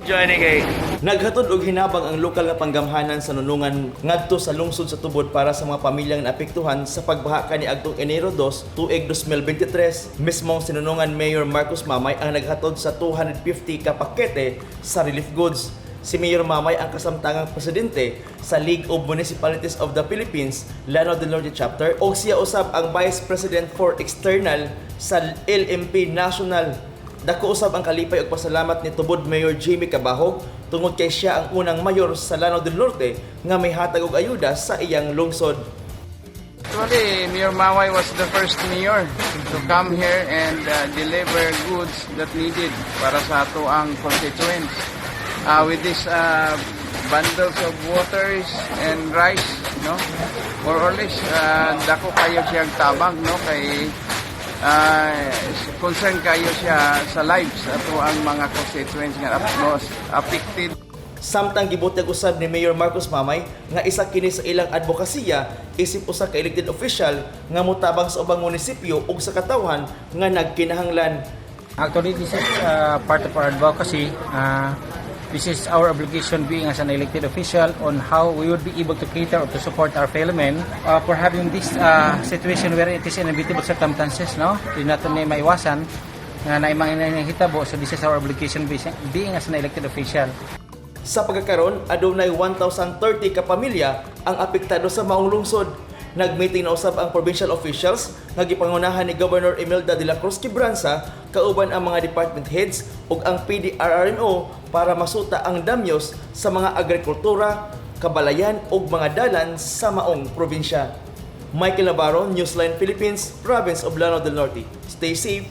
Johnny kay Naghatod og hinabang ang lokal nga panggamhanan sa Nunungan ngadto sa lungsod sa Tubod para sa mga pamilyang naapektuhan sa pagbaha kaniadtong Enero 2, tuig 2023. Mismong si Nunungan Mayor Marcos Mamay ang naghatod sa 250 ka pakete sa relief goods. Si Mayor Mamay ang kasamtangang presidente sa League of Municipalities of the Philippines, Lanao del Norte Chapter, ug siya usab ang Vice President for External sa LMP National. Dako usab ang kalipay ug pasalamat ni Tubod Mayor Jimmy Cabahug tungod kay siya ang unang mayor sa Lanao del Norte nga may hatag og ayuda sa iyang lungsod. Actually, Mayor Mamay was the first mayor to come here and deliver goods that needed para sa atoang constituents. With these bundles of waters and rice, no? More or less, dako kayo siyang tabang, no? Kay concern kayo siya sa lives atoang mga constituents nga most affected. Samtang gibutyag usab ni Mayor Marcos Mamay nga isa kini sa ilang advokasya isip usa ka elected official nga motabang sa ubang munisipyo ug sa katawhan nga nagkinahanglan. Actually, this is part of our advocacy. This is our obligation being as an elected official on how we would be able to cater or to support our fellow men for having this situation where it is inevitable circumstances, no? Di nato ni maiwasan nga naay mga hitabo. So this is our obligation being as an elected official. Sa pagkakaron, adunay 1,030 ka pamilya ang apektado sa maong lungsod. Nagmeeting na usab ang provincial officials nga gipangunahan ni Governor Imelda de la Cruz Quibranza kauban ang mga department heads ug ang PDRRMO para masuta ang damyos sa mga agrikultura, kabalayan ug mga dalan sa maong probinsya. Michael Navarro, Newsline Philippines, Province of Lanao del Norte. Stay safe.